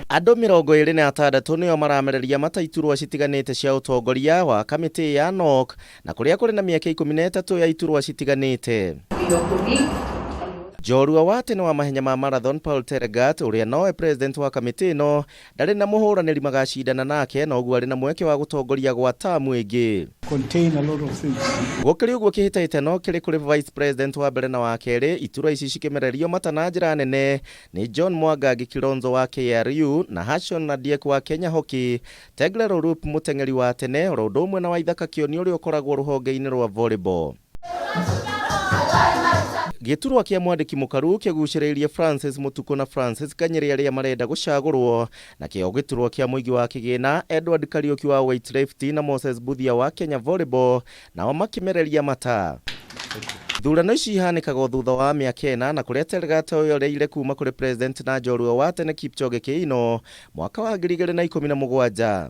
Andũ 26 nĩo maramereria mata iturwa citiganĩte cia ũtongoria wa kamĩtĩ ya NOC na kũrĩa kũrĩ na mĩeke 13 ya iturwa citiganĩte. Njorua wa tene wa mahenya ma marathon Paul Tergat ũrĩa nowe president wa kamĩtĩ ĩno ndarĩ na mũhũranĩri magacindana nake na ũguo arĩ na mweke wa gũtongoria gwa tamu ĩngĩ. Contain a lot of things. Gũkĩrĩ ũguo kĩhĩtahĩtano kĩrĩ kũrĩ vice president wa mbere na wa kerĩ iturwa ici cikĩmererio mata na njĩra nene nĩ John Mwangangi Kilonzo wa KRU na Hashon Nadiek wa Kenya Hockey, Tegle Loroupe mũteng'eri wa tene oro ũndũ ũmwe na Waithaka Kĩoni ũrĩa ũkoragwo rũhonge-inĩ rwa volleyball. Gĩturwa kĩa mwandĩki mũkaru kĩgucĩrĩirie Francis Mũtukũ na Francis Kanyĩrĩ arĩa marenda gũcagũrwo, nakĩo gĩturwa kĩa mũigi wa kĩgĩna Edward Kariũki wa Weightlifting na Moses Mbuthia wa Kenya Volleyball nao makĩmereria mata. Ithurano ici ihanĩkaga o thutha wa mĩaka ĩna na kũrĩa Tergat oyoreire kuma kũrĩ president na njorua wa tene Kipchoge Keino mwaka wa 2017.